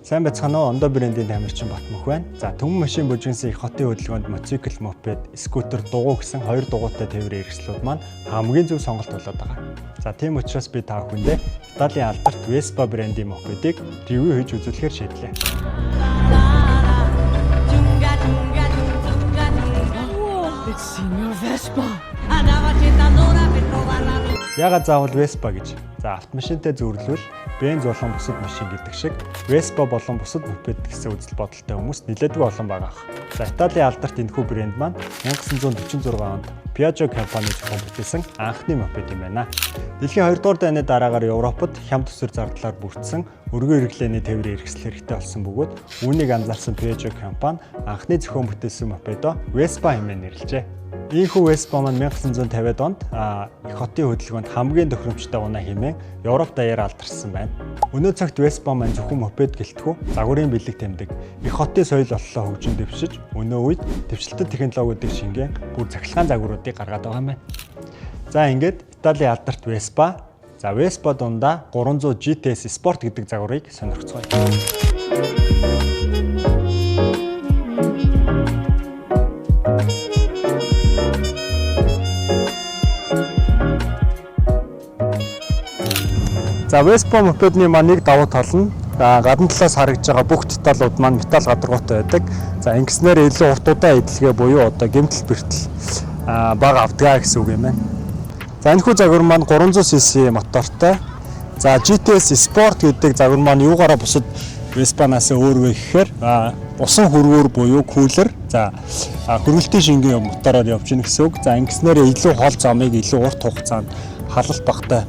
Сайн байцгаана уу? Ондоо брендийн тамирчин Батмөх байна. За, төмөн машин бүжигнсэн их хотын хөдөлгөөнд мотоцикл, мопед, скутер, дугуй гэсэн хоёр дугуйтай тээврийн хэрэгслүүд маань хамгийн зөв сонголт болоод байгаа. За, тийм учраас би та бүхэндээ Италийн алдарт Vespa брендийн мопедыг review хийж үзүүлэхээр шийдлээ. It's Signor Vespa. Andava 100 all'ora per trovare la Ягаад заавал Vespa гэж? За, автомашинтай зөвлөвөл Benz болон бусад машин гэдэг шиг Vespa болон бусад мопед гэсэн үзэл бодолтой хүмүүс нэлээдгүй олон байгаа. За, Италийн алдарт энэхүү брэнд маань 1946 онд Piaggio компани зохион бүтээсэн анхны мопед юм байна. Дэлхийн 2 дугаар дайны дараагаар Европод хямд төсөр зардлаар бүрдсэн өргөн хэрэглээний тээврийн хэрэгсэл хэрэгтэй болсон бөгөөд үүнийг анзаарсан Piaggio компани анхны зохион бүтээсэн мопедоо Vespa хэмээн нэрлэжээ. Ийхүү Vespa маань 1950-ад онд их хотын хөдөлгөөнд хамгийн тохиромжтой унаа хэмээн Европ даяар алдарсан байна. Өнөө цагт Vespa маань зөвхөн мопед гэлтгүй загварын бэлэг тэмдэг, их хотын соёл боллоо хөгжин дэвшиж, өнөө үед дэвшилтэт технологиудыг шингээн бүр цахилгаан загваруудыг гаргаад байгаа юм байна. За, ингээд Италийн алдарт Vespa, за, Vespa дундаа 300 GTS Sport гэдэг загварыг сонирхцгоё. За, Vespa мопедны маань нэг давуу тал нь гадна талаас харагдж байгаа бүх деталууд маань металл гадаргуутай байдаг. За, ингэснээр илүү урт удаан эдлэгээ буюу одоо гэмтэл бэртэл бага авдгаа гэсэн үг юм байна. За, энэхүү загвар маань 300cc мотортой. За, GTS Sport гэдэг загвар маань юугаараа бусад Vespa-наас өөр вэ гэхээр усан хөрвүүр буюу кулер, за, хөрвөлтийн шингэн мотороор явж гин гэсэн үг. За, ингэснээр илүү хол замыг илүү урт хугацаанд халалт багтай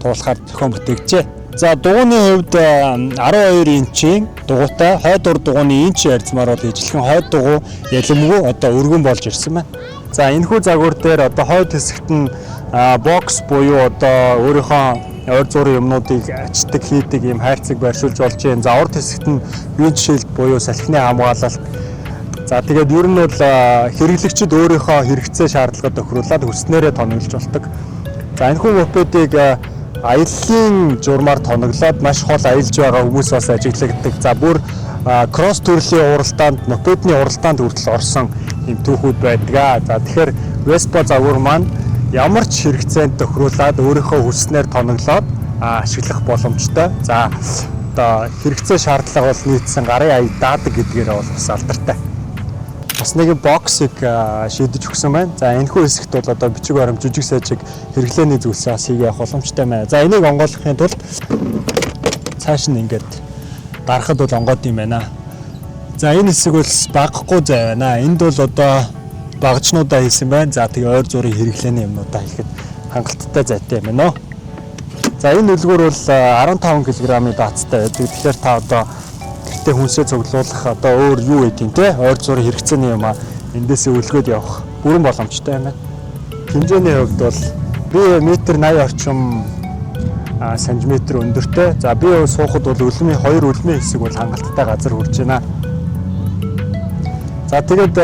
туулахаар зохион бүтээгджээ. За, дугуйны хувьд 12 инчийн дугуйтай, хойд ур дугуйны инч ярилцмаар бол ижилхэн хойд дугуй ялимгүй одоо өргөн болж ирсэн байна. За, энэхүү загвар дээр одоо хойд хэсэгт нь бокс буюу одоо өөрийнхөө ойр зуурын юмнуудыг ачдаг, хийдэг ийм хайрцаг байршуулж болж байна. За, урд хэсэгт нь windshield буюу салхины хамгаалалт. За, тэгээд ер нь бол хэрэглэгчид өөрийнхөө хэрэгцээ шаардлагад тохируулаад хүснээрээ тоноглож болдог. За, энэхүү мопедыг аяллаа журмаар тоноглоод маш хол аялж байгаа хүмүүс бас ажиглагддаг. За, бүр кросс төрлийн уралдаанд, мопедны уралдаанд хүртэл орсон юм түүхүүд байдаг. За, тэгэхээр Vespa загвар маань ямар ч хэрэгцээнд тохируулаад өөрийнхөө хүснээр тоноглоод ашиглах боломжтой. За, одоо хэрэгцээ шаардлага бол нийцсэн гарын ая даадаг гэдгээр бол бас алдартай. Бас нэг боксыг шийдэж өгсөн байна. За, энэхүү хэсэгт бол одоо бичиг баримт, жижиг сажиг хэрэглээний зүйлсээ бас хийгээ явах боломжтой байна. За, энийг онгойлгохын тулд цааш нь ингээд дарахад бол онгоод юм байна. За, энэ хэсэг бол багахгүй зай байна. Энд бол одоо багажнуудаа хийсэн байна. За, тэгээ ойр зургийн хэрэглээний юмнуудаа хийхэд хангалттай зайтай юм байна. За, энэ үлгүүр бол 15 кг-ийн даацтай байдаг. Тэгэхээр та одоо гэртээ хүнсээ цуглуулах одоо өөр юу гэдэг юм те ойр зургийн хэрэгцээний юм а эндээсээ үлгөөд явах бүрэн боломжтой юм байна. Хэмжээний хувьд бол би метр 80 орчим сантиметр өндөртэй. За, би суухад бол өлмийн хоёр өлмийн хэсэг бол хангалттай газар хүрч байна. За, тэгээд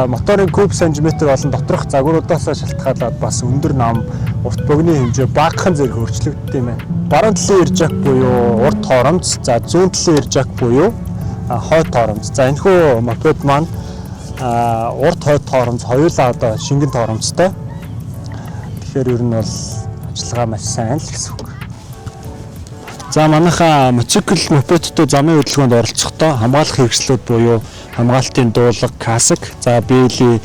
моторын куб сантиметр болон доторх загваруудаас шалтгаалаад бас өндөр нам, урт богино хэмжээ багахан зэрэг өөрчлөгддөг юм байна. Баруун талын иржак буюу урт хоромц, за, зүүн талын иржак буюу хойд торомц. За, энэхүү мопед маань урт хойд торомц хоёулаа одоо шингэн торомцтой. Тэгэхээр ер нь бол ажиллагаа маш сайн л гэсэн үг. За, манайхаа мотоцикл, мопедтэй замын хөдөлгөөнд оролцохдоо хамгаалах хэрэгслүүд буюу хамгаалтын дуулга, каск, за, бээлий,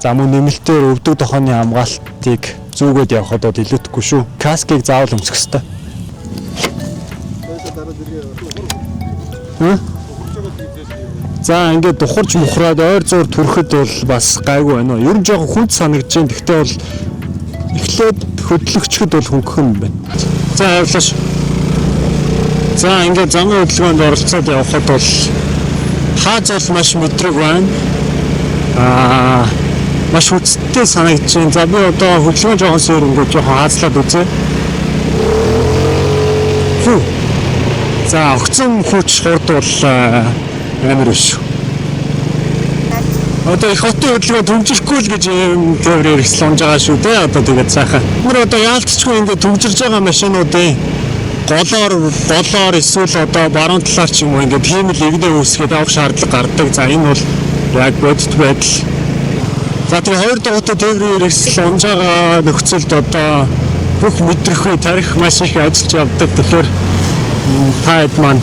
за, мөн нэмэлтээр өвдөг тохооны хамгаалтыг зүүгээд явхад бол илүүтэхгүй шүү. Каскыг заавал өмсөх ёстой. Хм? За, ингээд духарч мухраад ойр зуур түрхэд бол бас гайгүй байна уу? Ер нь жоохон хүнд санагдаж байна. Гэхдээ бол эхлээд хөдлөгчөд бол хөнгөн юм байна. За, явлаа шүү. За, ингээд замын хөдөлгөөнд оролцоод явхад бол хааз бол маш мэдрэг байна. Маш хүчтэй санагдаж байна. За, би одоо хөдөлгөөн жоохон суур ингээд жоохон хаазлаад үзье. Фу. За, огцон хүч хурд бол амар биш. Одоо их хотын хөдөлгөөн түгжирэхгүй л гэж юм тээврээр хэрэгсэл унж байгаа шүү дээ. Одоо тэгээд сайхан. Мөр одоо яалтчгүй ингээд түгжирж байгаа машинуудын Голоор эсвэл одоо баруун талаар ч юм уу ингээд тийм л эгнээ үүсгээд авах шаардлага гардаг. За, энэ бол яг бодит байдал. За, тэгээ хоёр дугуйтай тээврийн хэрэгсэл унж байгаа нөхцөлд одоо бүх мэдрэхүй тархи маш их ажиллаж явдаг. Тэгэхээр та хэд маань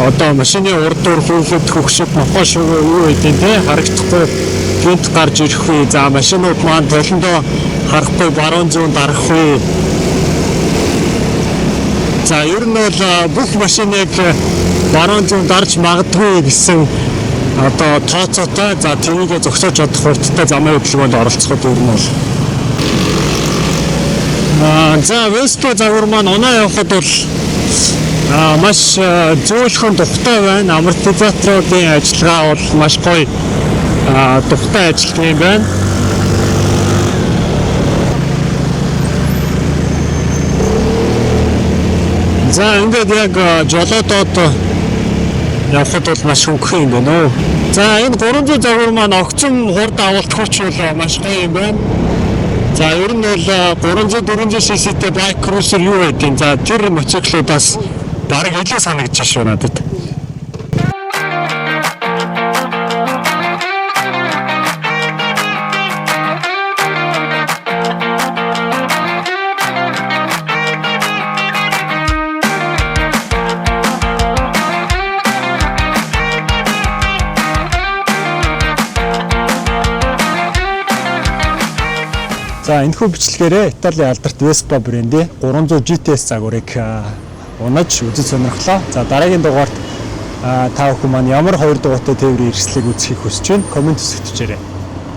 одоо машины урд ур хүүхэд хөгшөг мохоо шувуу юу гэдэг те харагдахгүй гэнэт гарч ирэх үе. За, машинууд маань толондоо харахгүй баруун зүүн дарах үе. За, ер нь бол бүх машиныг баруун зүүн дарж магадгүй гэсэн одоо тооцоотой, за, тэрийг зогсоож чадах хурдтай замын хөдөлгөөнд оролцоход ер нь бол за, Vespa загвар маань унаа явхад бол маш зөөлхөн тухтай байна. Амортизаторын ажиллагаа бол маш гоё тухтай ажилладаг юм байна. За, ингээд яг жолоодоод явхад бол маш хөнгөн юм байна уу. За, энэ 300 загвар маань огцом хурд авалт хүч бол маш гоё юм байна. За, ер нь бол 300 400 cc-тэй bike cruiser юу байдیں۔ За, тэр мотоциклуудаас бараг илүү санагдчих шүү надад. За, энэхүү бичлэгээрээ Италийн алдарт Vespa брендийн 300 GTS загварыг унаж үзэж сонирхлоо. За, дараагийн дугаарт та бүхэн маань ямар хоёр дугуйтай тээврийн хэрэгслийг үзэхийг хүсэж байна? Comment хэсэгт бичээрэй.